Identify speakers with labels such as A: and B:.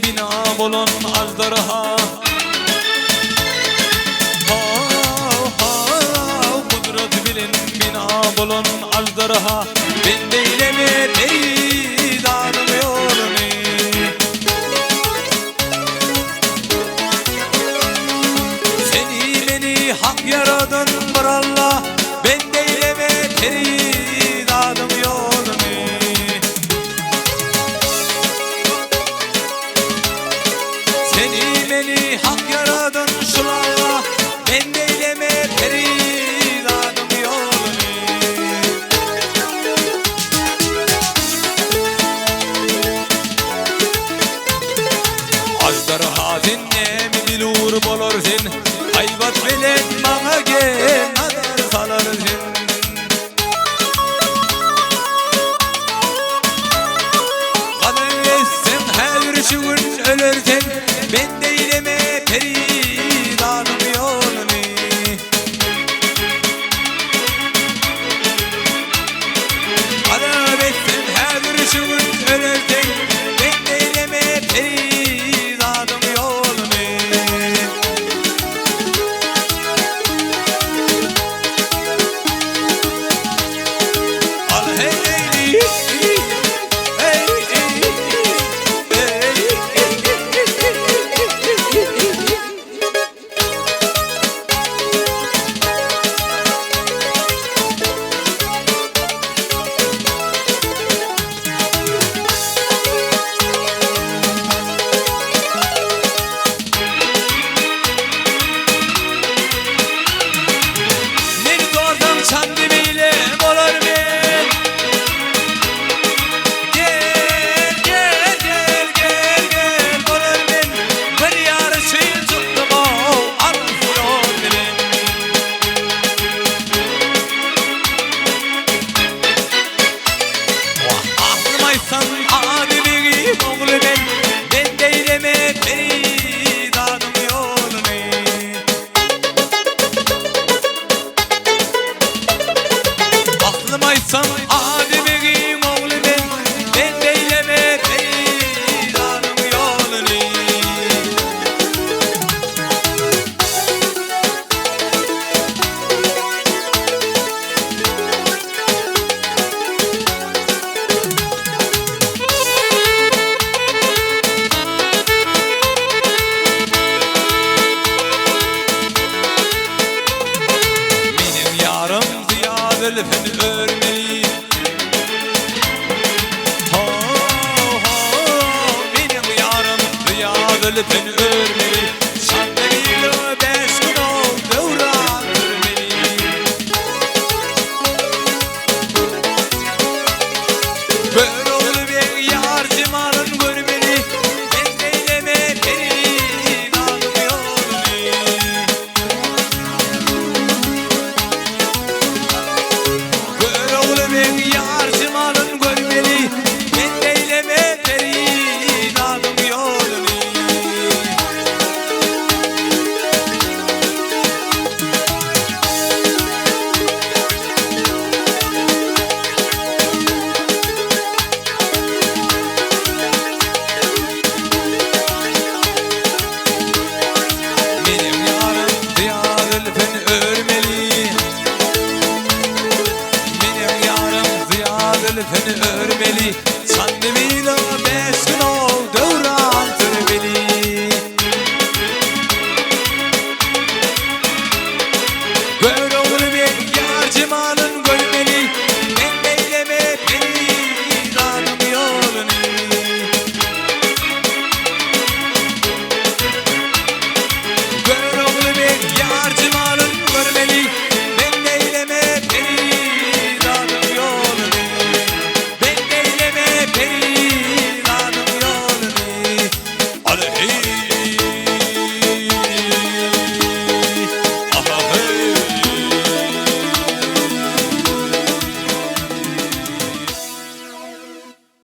A: bina bolan aždarha. Ho-ho, gudrat bilen bina bolan aždarha. Bende eýleme perizadyň ýoluny. Seni meni hak ýaradan bir Alla, Bende eýleme perizadyň ýoluny. Seni meni hak ýaradan şul Alla, Bende eýleme perizadyň ýoluny. Aždarha sen näme dilur bolar sen, Haýbat bilen maňa gel nazar salar sen. Gadyr etseň häzir şu gün öler sen, Bende eýleme perizadyň ýoluny. Gazap etseň häzir şu gün ölersen, Bende eýleme perizadyň ýoluny. Al hey leýli, hey Meni sorsaň Çandy beýle bolar men. Gel, gel, gel, gel, gel bolar men. Bir ýaryşy çykdym-ow alys ýol bilen. Wah, aslym aýtsam Adybegiň ogly men. Bende eýleme perizadyň ýoluny. Aslym aýtsam Adybegiň ogly men. Bende eýleme perizadyň ýoluny. Meniň ýarym Zyýa zülpün örmeli. Ho-ho, meniň ýarym Zyýa zülpün örmeli.